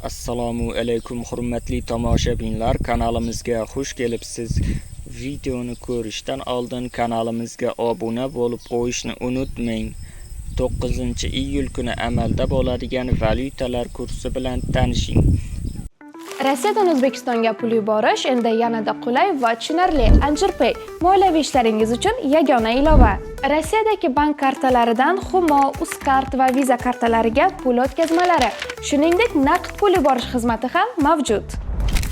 Assalomu alaykum, hurmatli tomoshabinlar, kanalimizga xush kelibsiz. Videoni ko'rishdan oldin kanalimizga obuna bo'lib qo'yishni unutmang. 9-iyul kuni amalda bo'ladigan valyutalar kursi bilan tanishing. Rossiyadan O'zbekistonga pul yuborish endi yanada qulay va tushunarli. Anjirpay moliyaviy ishlaringiz uchun yagona ilova. Rossiyadagi bank kartalaridan Humo, Uzcard va Visa kartalariga pul o'tkazmalari, shuningdek, naqd pul yuborish xizmati ham mavjud.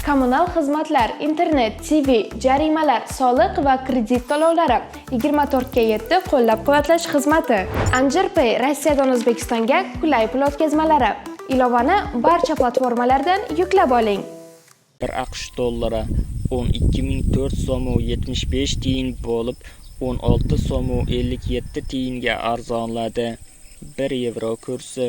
Kommunal xizmatlar, internet, TV, jarimalar, soliq va kredit to'lovlari, 24 ga 7 qo'llab-quvvatlash xizmati. Anjirpay Rossiyadan O'zbekistonga qulay pul o'tkazmalari. Ilovani barcha platformalardan yuklab oling. 1 AQSh dollari 12 004 so'm 75 tiyin bo'lib, 16 so'm 57 tiyinga arzonladi. 1 yevro kursi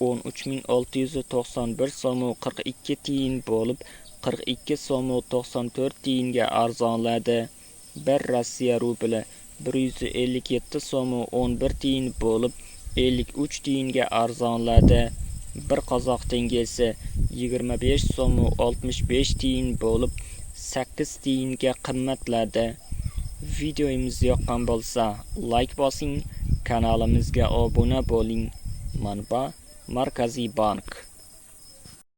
13 691 so'm 42 tiyin bo'lib, 42 so'm 94 tiyinga arzonladi. 1 Rossiya rubli 157 so'm 11 tiyin bo'lib, 53 tiyinga arzonladi. 1 qozoq tengesi 25 so'm 65 tiyin bo'lib, 8 tiyinga qimmatladi. Videomiz yoqqan bo'lsa, layk bosing, kanalimizga obuna bo'ling. Manba: Markaziy bank.